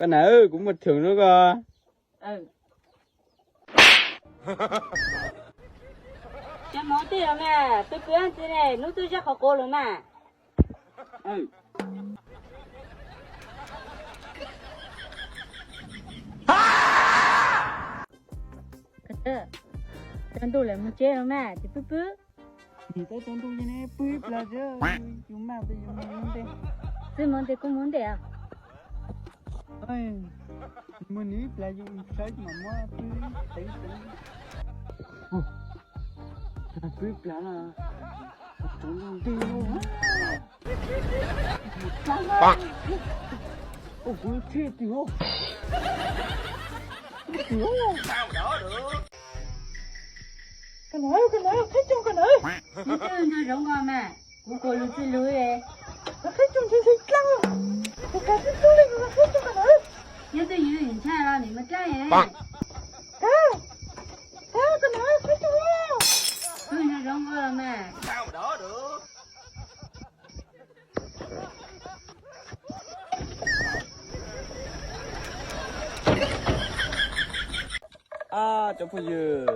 Koj na, kuv muaj theem rau koj. Cov hmoov twg los mas, pw pw ntxiv ne, hnub twb zab qhov quav los mas. Tsaus ntuj lawm mus tsev los mas, tsis pw pw. Nim tab tsaus ntuj li ne, pw ib plag tso, yus maj tas yus mus ntej. Txwb mus ntej, kuv mus ntej os. Mus nim ib plag yus sawv mam muab pw teev teev. Pw ib plag no, tsaus ntuj nti lauj. Ua kuv lub tsheb twg os. Koj na, koj na, qhib coj koj na. Neb twb nrog zoov nkaus mas, kuv kuas lus txwj lus. Koj qhib coj ntshe ntshe dlaab, kuv kav tib tug li, koj qhib coj koj na. Nyob twj ywm ntshai los nim mas dlaab. Kav, kav koj na, qhib coj. Twb nrog zoov nkaus los mas. Cov phooj ywg,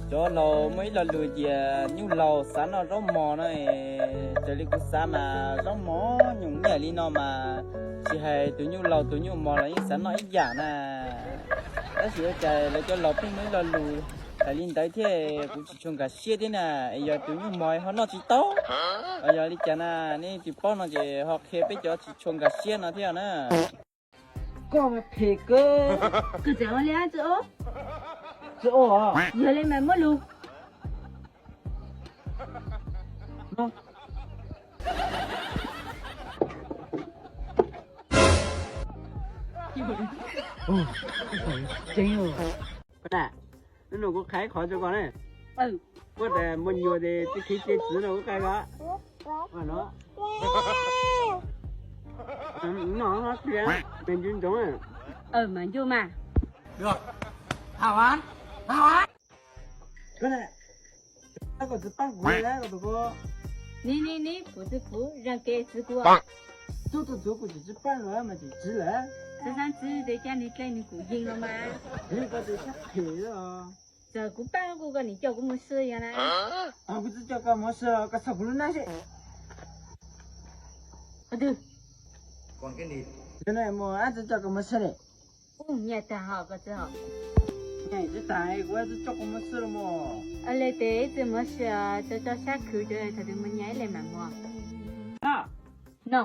cov laus muaj ib lo lus tias nyuj laus xav noj zaub mos no, raws li kuv xav mas zaub mos nyoos nyiaj li no mas, tsis hais tus nyuj laus tus nyuj mos los yeej xav noj ib yam na. Tab sis ua cas lawv cov laus pheej muaj ib lo lus hais li ntawd thiab, kuv tsis tshua nkag siab thiab na. Es yog tus nyuj mos ho noj tsis tau, los yog li cas na? Nej tsis paub no ces ho qhia peb cov tsis tshua nkag siab no thiab na. Koj mas phem kawg. Koj txawm ua li txawj ua, txawj ua, yog li mas muab lus. Ceeb, hnub no kuv qhia ib qho rau koj ne. Kuv tas muaj nyuas ces tsis qhib ce txwv no kuv qhia koj. No, me ncu ntsoov. Mas ncu mas. Koj na, koj tsis paab kuv, koj tus ko. Ni ni ni, kuv tsis kuv, zaj kev txwv kuv. Tub tug txwv kuv tsis paab lawm mas tsis txwv lawm. Xav xav txwv ces cas nws dlej nws kuj yeej los mas. Koj tus sab phem os. Txawm kuv paab kuv, koj nim coj kuv mus sib yog na. Kuv tsis coj koj mus sib, koj txhob kuv lub nab seb. Qhov twg? Mus, ab tsis coj koj mus sib ne. Ub, nyiaj tag hos koj txwv hos. Nyiaj tsis tag kuv tsis coj koj mus sib los mas. Le tes ib txwm mus sib, tso tso sab khwv, thaum twg muaj nyiaj ib leeg mam mus. No. No.